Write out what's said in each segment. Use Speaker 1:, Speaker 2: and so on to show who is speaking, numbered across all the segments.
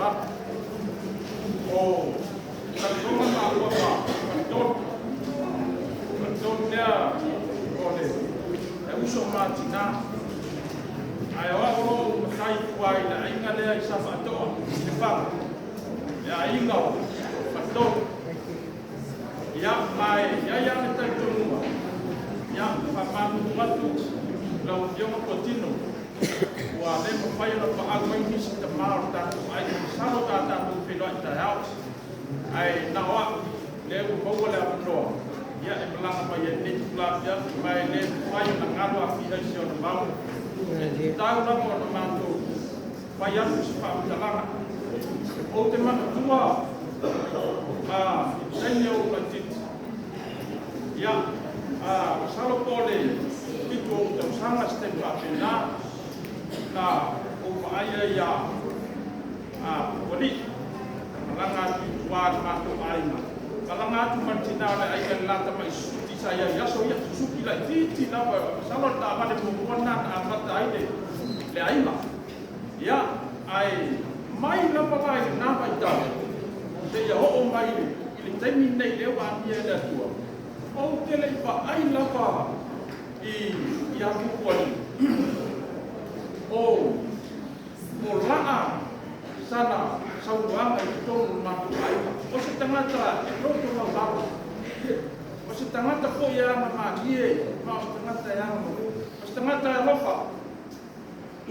Speaker 1: faaaloalo. O talitoga maua ma Faletolu, Faletolu lea o le uso ma tina, ae o au o lo o ou matai i tua i le aiga lea i Safaatoa i Lefaga, le aiga o Faletolu. Ia, ma e i ai lava le talitonuga, ia, faamalulu atu i lau Afioga Fuatino, ua le mafai ona paau mai nisi tama o le tatou aiga. Masalo sa tatou feiloai taeao, ae na o au lea ua maua le avanoa, ia, e malaga mai ai i lenei itula afiafi, ma e le mafai ona galo Afia i si ona vao. E tatau lava ona matou fai atu se faamatalaga. Ou te manatua i le taimi o ou laitiiti, ia, masalo po o le 7 o ou tausaga, se taimi faapena, na ou vaai ai ia Pupualii, malaga atu i tua i le matou aiga, malaga atu ma le tina o le aiga i le la tamai Susuki sa i ai i aso ia, Susuki laitiiti lava, masalo o le taavale muamua lena na amata ai le aiga. Ia, ae mai lava la i lena vaitau seia oo mai i le taimi lenei lea ua amia e le Atua, ou te le i vaai lava ia Pupualii o laa sana saunoaga i totonu o le matou aiga. O se tagata e loto maualalo, o se tagata foi e agamalie, ma o se tagata e agamalu, o se tagata e alofa.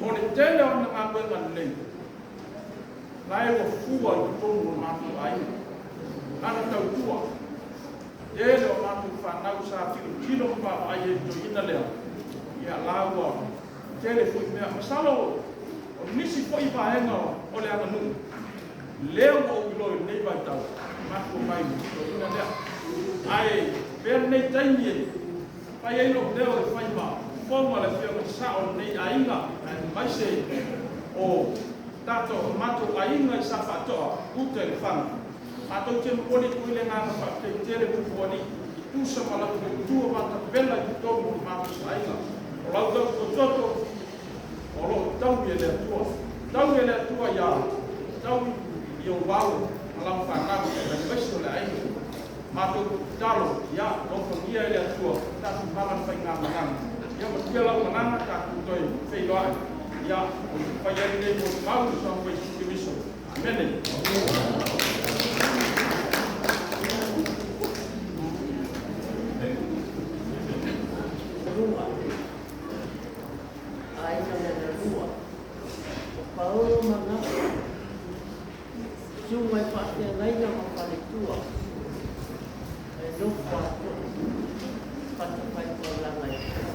Speaker 1: O le tele o ana galuega lelei, la e ua fua i totonu o le matou aiga. Lana tautua, tele o matou fanau sa tilotilo ma vaavaai ai i le toeaina lea, ia la ua tele foi mea. Masalo o nisi foi vaega o le aganuu, lea ua ou iloa i lenei vaitau, mafua mai i le toeaina lea. Ae avea lenei taimi e fai ai lou leo e fai ma fofoga o le Afioga i le Sao o lenei aiga, aemaise o tatou matou aiga i Safaatoa, uta i Lefaga. Matou te momoli atu ai le agaga faafetai tele Pupualii e tusa ma lau tautua matapela i totonu o le matou aiga. O lau tautua toto o lo o taui e le Atua. Taui e le Atua ia taui i ou alo ma lau fanau aemaise o le aiga. Matou tatalo, ia alofagia e le Atua tatou malaga faigamalaga. Ia manuia lau malaga, tatou toe feiloai. Ia, o le fai ai lenei molimau i le Suafa Iesu Keriso. Amene.
Speaker 2: Lua, aiga na lua, o Paolo ma Gafa, susuga i faafeagaiga ma faletua, e nofo a to'o fatafaitaulaga e fia.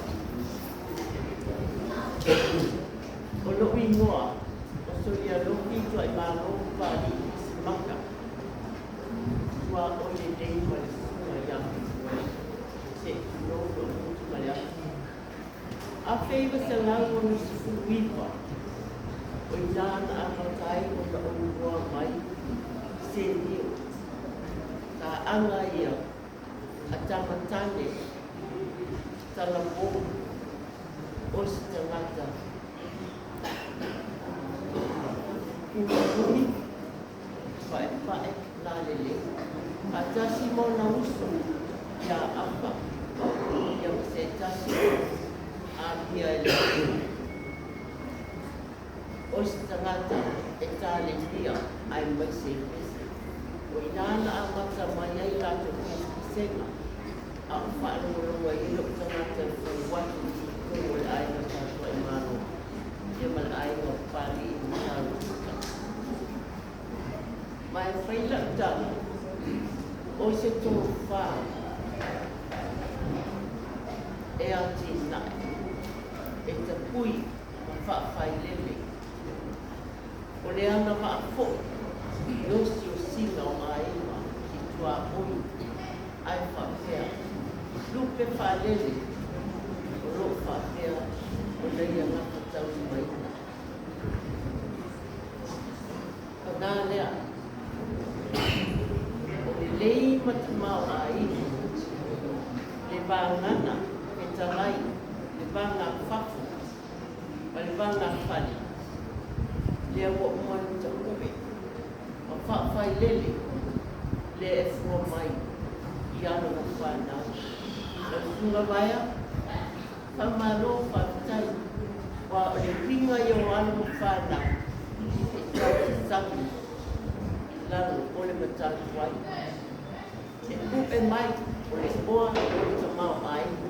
Speaker 2: O lo'u igoa o Solialofi Tuaimalo Papalii Pisimaka, tuaoi lelei ma le susuga ia Pupualii, se i tulou lo'u gutu ma le afi. 1969, o ina na amata ai ona ou iloa mai se lio taaga ia a tamatane talavou o se tagata punipuni pa'epa'e lalelei faatasi ma ona uso iā Afa ia ma se tasi amia e le o se tagata e talenia aemaise i pese. O ina na amata mai ai latou pesepesega a o faalogologo ai lo'u tagata e fou atu i totonu o le aiga sa Tuaimalo ia ma le aiga o Papalii ma Saluputa. Ma e fai la'u tala o se tofā e atinae e tapui ma faafailele o le agavaa fo'i i osiosiga o aiga i tuaoi ae faapea lupe faalele o lo'o faapea ona ia gafataulimaina. Pagā lea, o lelei ma tamaoaiga, le vagana fetalai, le vagafafo ma le vagafale, lea ua uma ona ta'ue. faafailele lea e fua mai i alo ma fanau. Lau Susuga Vaea, faamalo faafetai, aua o le uiga ia o alo ma fanau e tausasagi i lalo o le matatuai. E pu'e mai o le oa o le tamaoaiga,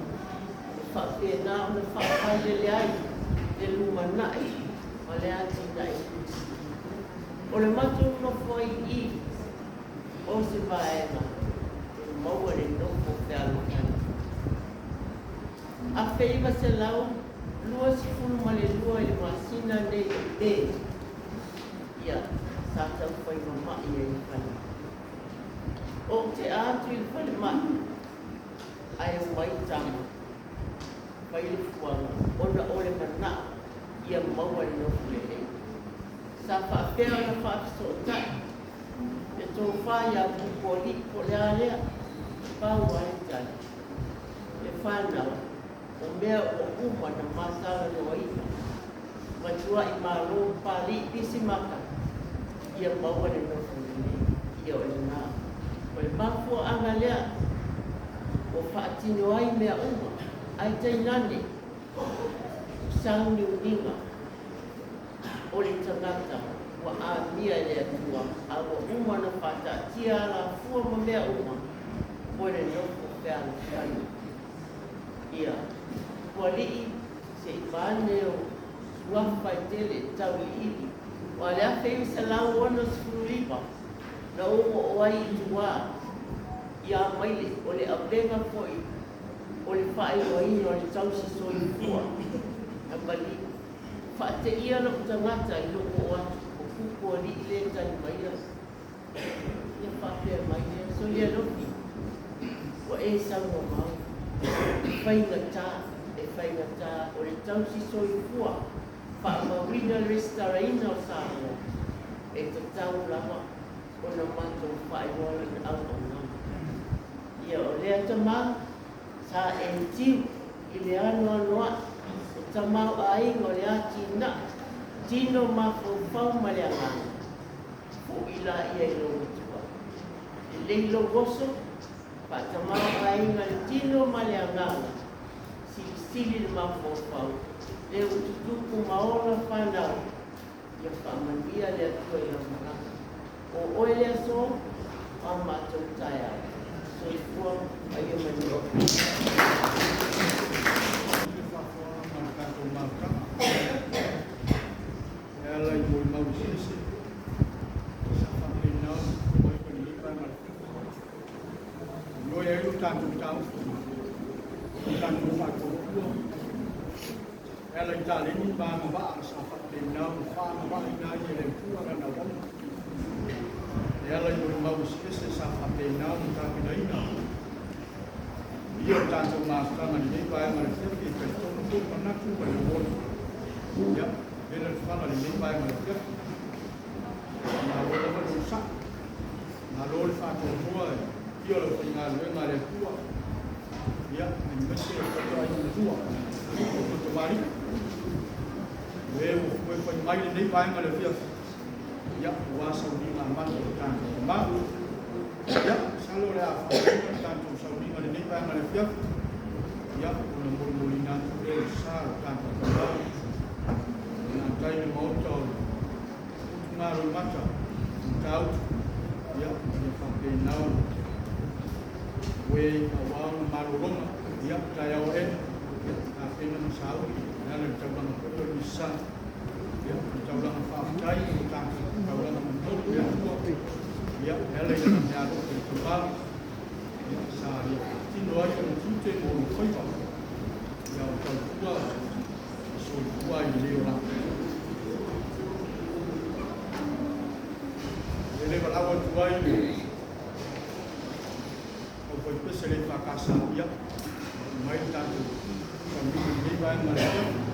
Speaker 2: e faapena ona faafailele ai le lumanai ma le atinaeina. O le matou nofo ai i i o se vaega e maua le nofo fealofani. 1922 i le masina nei o Me, ia, sa taufai mama'i ai i le falemai. Ou te atu i le falemai, ae omai tama, fai le fuaga, ona o le mana'o ia maua le nofo lelei. Sa faapea ona faafesootai le tofa ia Pupualii po o le a lea, pau lava le tali, le fanau, o mea ua uma ona ma talanoaina, matuai malo Papalii pisi maka, ia maua le nofo lelei. Ia o lena. O le mafuaaga lea ua faatino ai mea uma, ae tainane sauniuniga o le tagata ua amia e le Atua, a ua uma ona faataatia alafua ma mea uma mo le nofo fealofani. Ia, Pupualii, se i vaeane o suafa e tele tauiliili, aua le 1969 na ou oo ai i tua i Amaile, o le avega foi o le faailoaina o le tausi soifua na maliu. Faateia lou tagata i lou oo atu, o Pupualii lea e tali maia. Ia faapea mai lea, Solialofi, ua e sau mamao, e faigata, e faigata o le tausi soifua faamauina le resitalaina o Samoa, e tatau lava ona matou faailoa lana auaunaga. Ia o lea tama, sa e tiu i le anoanoai o tamaoaiga o le atinae, tino mafaufau ma le agaga, fo'i laia i lou matua. Lelei lou oso, faatamaoaiga le tino ma le agaga, silisili le mafaufau, lea ua tutupu ma ola fanau, ia faamanuia le Atua i lau malaga. O oe le aso, o a matou taeao. Soifua ma ia manuia.
Speaker 1: Le faafofoga ma le tatou mafutaga e ala i molimau eseese sa faapena ona tupu mai foi i lenei vaega o le afiafi. Ioe ai lo tatou taofi, lo tatou faatuatua e ala i taleni ma agavaa sa faapena ona faagavaaina ai e le Atua lana auauna e ala i molimau eseese sa faapena ona tapenaina ia o tatou mafutaga i lenei vaega o le afiafi. E talitonu foi le manatu ma le lagona, ia, vela le fala i lenei vaega o le afiafi. Malo lava le onosai, malo le faatoatoa ia o le aufaigaluega a le Atua, ia, aemaise o paia ai matua o tamalii o e ua fue fai mai lenei vaega o le afiafi, ia, ua sauniga amata o le tatou tamā. Ia, masalo o le a faamaea le tatou sauniga i lenei vaega o le afiafi, ia, ona molimolina atu lea o le sa o le tatou tamā i gatai le maota o le Utugaroimata Matautu, ia, ia faapena ona ue aua ona malologa, ia, taeao aena, ia, tapena ma sauni e ala i le taulaga foi o le Misa, ia, le taulaga faafetai ma le tatou taulaga momoli i le Atua, ia, e ala i lana meaalofa i le tamā, ia, sa ia faatino ai ona tiute ma ona faiva, ia, o tautua soifua i le ola. E le valaau atu ai le aufaipese le faakasa, ia, mai le tatou sauniga i lenei vaega o le afiafi.